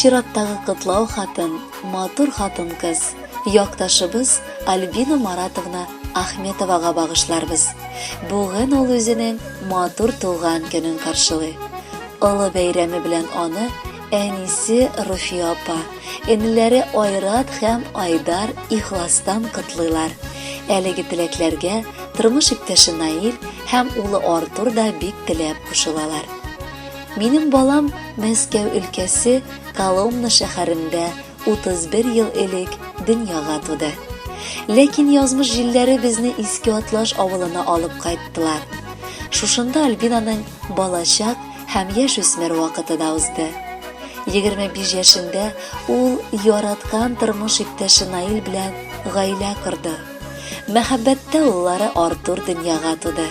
Чираттагы котлау хатын, матур хатын-кыз, якташыбыз Альбина Маратовна Ахметовага багышларбыз. Бүген ул үзенең матур туган көнен каршылый. Олы бәйрәме белән аны әнисе Руфия апа, энеләре Айрат һәм Айдар ихластан котлыйлар. Әлеге теләкләргә тормыш иптәше Наил һәм улы Артур да бик теләп кушылалар. Минем балам Мәскәү өлкәсе Коломна шәһәрендә 31 ел элек дөньяга туды. Ләкин язмыш җилләре безне Иске Атлаш авылына алып кайттылар. Шушында Альбинаның балачак һәм яшүсмер вакыты да узды. 25 яшендә ул яраткан тормыш иптәше Наил белән гаилә корды. Мәхәббәттә уллары Артур дөньяга туды.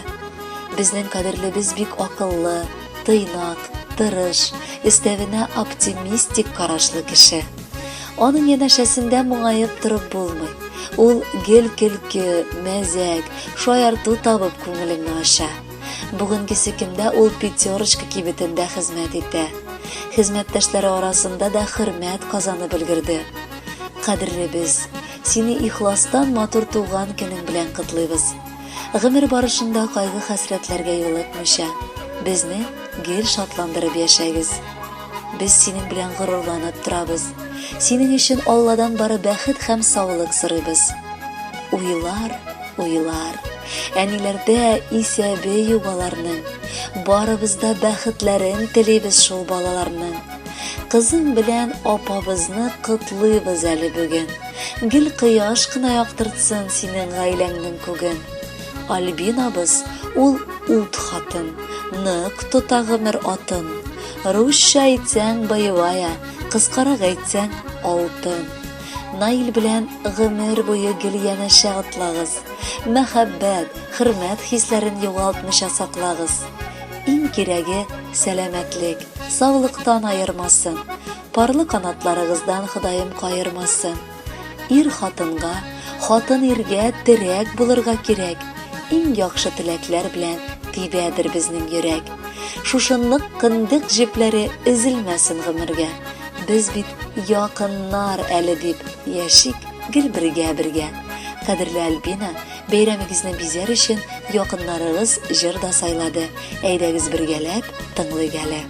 Безнең кадерлебез бик акыллы, тыйнак, тырыш, өстәвенә оптимистик карашлы кеше. Аның янәшәсендә моңаеп торып булмый. Ул гел көлке, мәзәк, шаярту табып күңелеңне ача. Бүгенгесе көндә ул Пятерочка кибетендә хезмәт итә. Хезмәттәшләре арасында да хөрмәт казанып өлгерде. Кадерлебез, сине ихластан матур туган көнең белән котлыйбыз. Гомер барышында кайгы-хәсрәтләргә юлыкмыйча, безне гел шатландырып яшәгез. Без синең белән горурланып торабыз. Синең өчен Алладан бары бәхет һәм саулык сорыйбыз. Уйлар, уйлар. Әниләрдә исәбе юк аларның. Барыбыз да бәхетләрен телибез шул балаларның. Кызым белән апабызны котлыйбыз әле бүген. Гел кояш кына яктыртсын синең гаиләңнең күген. Альбинабыз ул ут хатын, нык тота гомер атын. Русча әйтсәң боевая, кыскарак әйтсәң алтын. Наил белән гомер буе гел янәшә атлагыз. Мәхәббәт, хөрмәт хисләрен югалтмыйча саклагыз. Иң кирәге сәламәтлек, саулыктан аермасын. Парлы канатларыгыздан Ходаем каермасын. Ир хатынга, хатын иргә терәк булырга кирәк. Иң яхшы теләкләр белән тибәдер безнең йөрәк. Шушы нык кындык җепләре өзелмәсен гомергә. Без бит якыннар әле дип яшик гел бергә-бергә. Кадерле Альбина, бәйрәмегезне бизәр өчен якыннарыгыз җыр да сайлады. Әйдәгез бергәләп тыңлыйк әле.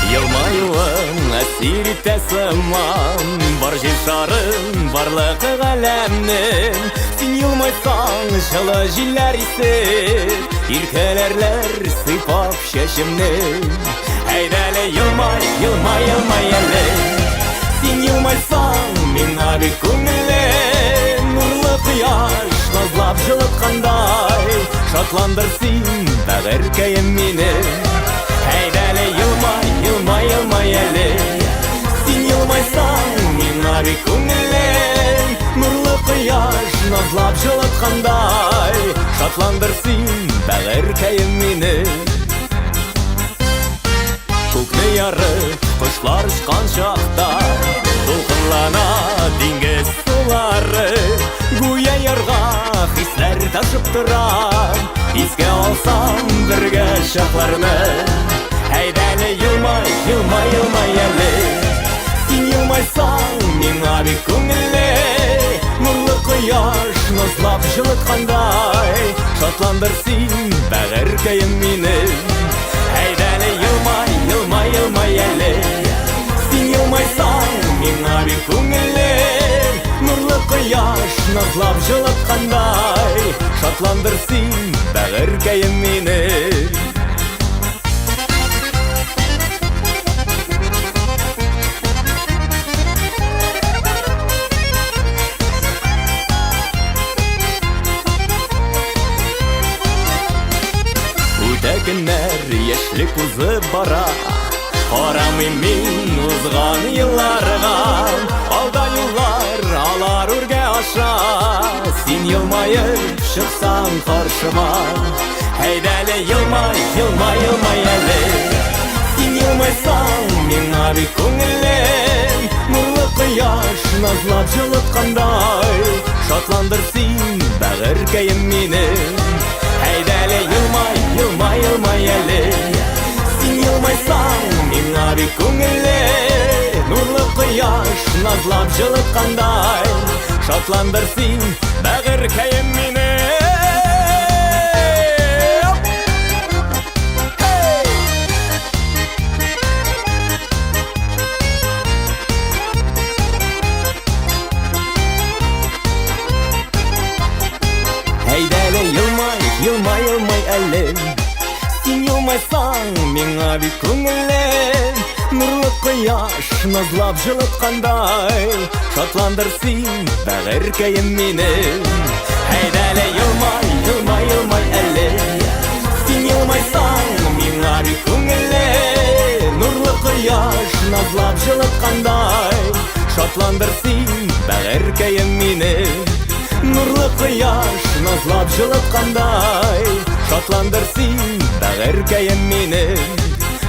Елмаюың әсир итә сыман Бар җир шарын, барлык галәмнең Син елмайсаң, җылы җилләр исеп, Иркәләрләр сыйпап чәчемне. Әйдәле, елмай, елмай, елмай әле. Син елмайсаң, миңа бик күңелле. Нурлы кояш назлап җылыткандай, Шатландыр син, бәгырькәем мине. Әйдәле, елмай, елмай, елмай әле. Син елмайсаң, миңа бик күңелле. Нурлы кояш назлап җылыткандай, Шатландыр син, бәгырькәем мине. Күкне ярып, кошлар очкан чакта, Дулкынлана диңгез сулары. Гүя ярга хисләр ташып тора, Искә алсам бергә чакларны. Әйдәле, елмай, елмай, елмай әле. Син елмайсаң, миңа бик күңелле. Нурлы кояш назлап җылыткандай, Шатландыр син, бәгырькәем мине. Әйдәле, елмай, елмай, елмай әле. Син елмайсаң, миңа бик күңелле. Нурлы кояш назлап җылыткандай, Шатландыр син, бәгырькәем мине. Үтә көннәр, яшьлек узып бара. Карамыйм мин узган елларга. Алда юллар, алар үргә аша. аша. Син елмаеп чыксаң каршыма. Әйдәле, елмай, елмай, елмай әле. Син елмайсаң, миңа бик күңелле. Нурлы кояш назлап җылыткандай. Шатландыр син, бәгырькәем мине. Әйдәле, елмай, елмай, елмай әле. Син елмайсаң, миңа бик күңелле. Нурлы кояш назлап җылыткандай. Шатландыр син, бәгырькәем мине. Hey! Әйдәле, елмай, елмай, елмай әле. Син елмайсаң, миңа бик күңелле. Нурлы кояш назлап җылыткандай. Шатландыр син, бәгырькәем мине. Әйдәле, елмай, елмай, елмай әле. Син елмайсаң, миңа бик күңелле. Нурлы кояш назлап җылыткандай. Шатландыр син, бәгырькәем мине. Нурлы кояш назлап җылыткандай. Шатландыр син, бәгырькәем мине.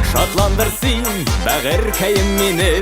Шатландыр син, бәгырькәем мине.